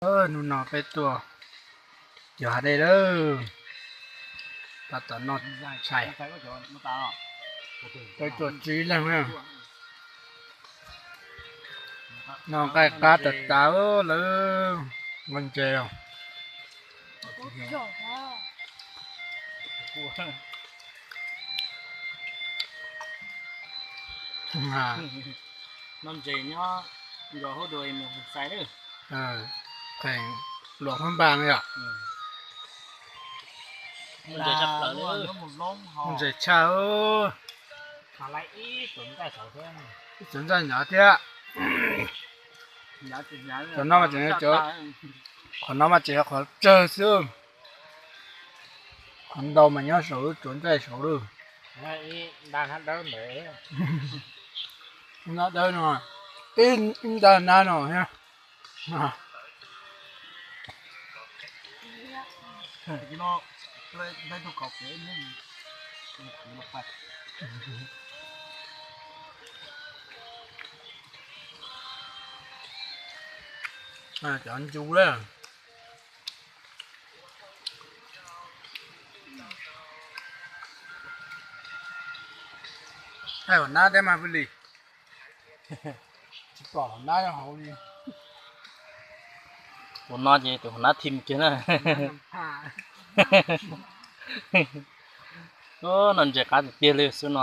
Hnub no peb tuaj cog hav dej lawm, tab tom noj tshais. Peb tuaj tsib leeg na, noj nqaij qab tas tas lawm, nqaij ntses os. Noj ntses nyob nrog hauv dua mus xais lawm. Kheem luam phab npas yom. Ntses tshaj, ib txawv ntxaij hnyav thiab. Qhov no mas tseem, qhov no mas tseem yog qhov tsawg xwb. Qhov ntau mas nyob saum lub tsuav ntxaij saud lawm. Ib nta dawb no, ib nta nab no thiab. Cov ncu lawm. Hais hauv nab thiab mas pw li. Tsis pom hauv nab hauv li. Tus no ces tus hauv nab thim kiag na. Noj ntses qab tiag tiag li xwb no.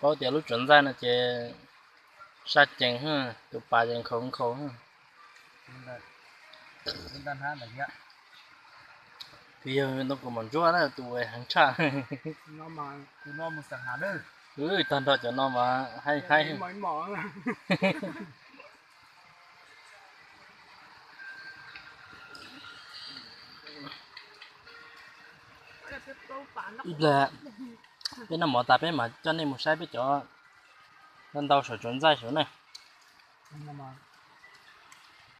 Paub tias lub tsuav ntxaij no ces saj cees, tus pas ces nkhaus nkhaus. Twb yog ntoo kaus mom ntsuab na tus heev tshaj. Tag nrho cov no mas haib haib. Ib pliag peb noj mov tas peb mam coj nej mus saib peb cov ntau saum tsuav ntxaij saud na.